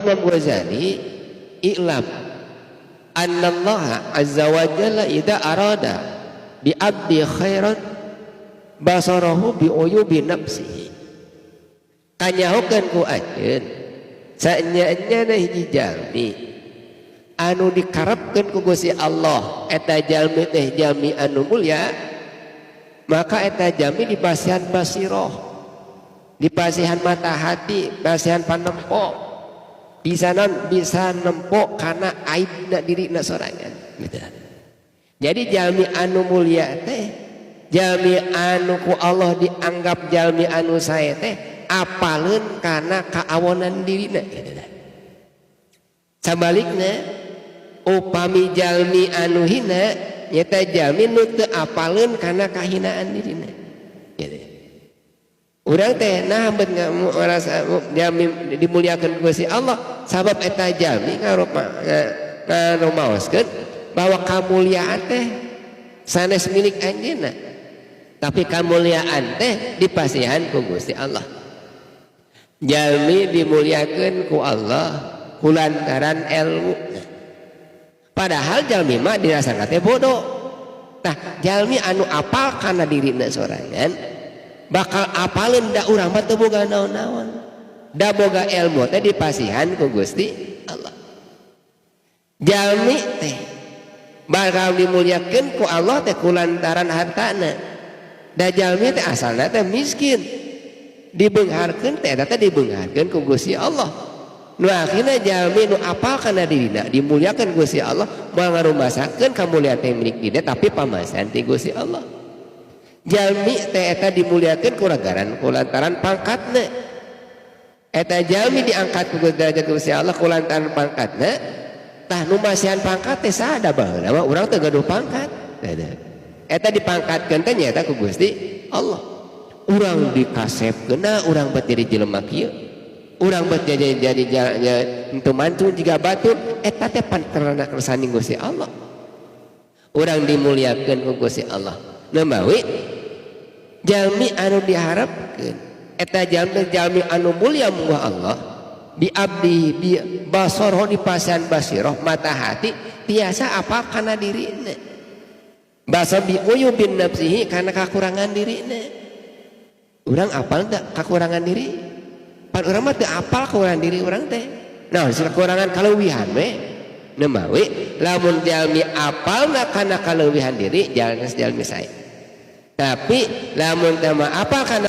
Imam Ghazali, "I'lam annallaha azza wa jalla idza arada bi abdi khairan basarahu bi uyubi nafsihi." Kanyahokeun ku anjeun, saenya-enyana hiji jalmi anu dikarepkeun ku Gusti Allah, eta jalmi teh jalmi anu mulia, maka eta jalmi dipasihan basiroh, dipasihan mata hati, pasihan panempo, bisa non bisa nempo karena aibna dirina sorangan gitu. Jadi jalmi anu mulia teh, jalmi anu ku Allah dianggap jalmi anu sae teh, apaleun kana kaawonan dirina gitu. Sabalikna, upami jalmi anu hina, nyata jalmi nu teu apaleun kana kahinaan dirina gitu. Urang teh nah bet ngarasa jalmi dimuliakeun ku Gusti Allah, sabab eta jalmi ngarumaoskeun bahwa kamuliaan teh sanes milik anjeunna, tapi kamuliaan teh dipasihan ku Gusti Allah. Jalmi dimuliakeun ku Allah kulantaran ilmu, padahal jalmi mah dirasana teh bodoh. Nah, jalmi anu apal kana dirina sorangan bakal apaleun da urang mah teu boga naon-naon, da boga ilmu teh dipasihan ku Gusti Allah. Jalmi teh bakal dimuliakeun ku Allah teh kulantaran hartana, da jalmi teh asalna teh miskin, dibeungharkeun teh eta teh dibeungharkeun ku Gusti Allah. Nu akhirna jalmi nu apal kana dirina dimuliakeun Gusti Allah, moal ngarumasakeun kamuliaan teh milik diri, tapi pamasihan ti Gusti Allah. Jalmi teh eta dimuliakeun kulantaran pangkatna. Eta jalmi diangkat ku derajat Gusti Allah kulantaran pangkatna. Tah, nu masihan pangkat teh saha? Baheula mah urang teu gaduh pangkat. Eta dipangkatkeun teh nyaeta ku Gusti Allah. Urang dikasepkeun, urang bet jadi jelema kieu, urang bet jadi jadi mantu jiga batur, eta teh pan karena kersaning Gusti Allah. Urang dimuliakeun ku Gusti Allah. Nemawi jalmi anu diharapkeun eta jalmi jalmi anu mulia munggah Allah bi abdi bi basoroh, dipasihan basiroh, mata hati, tiasa apa kana dirina, basa bi uyubin nafsihi, karena kekurangan dirina. Urang apal teu kekurangan diri? Pan urang mah teu apal kekurangan diri urang teh. Nah, kekurangan kaleuwihan we. Nemawi lamun jalmi apalna kana kaleuwihan diri, jalan jalmi sae, tapi lamun teu apal kana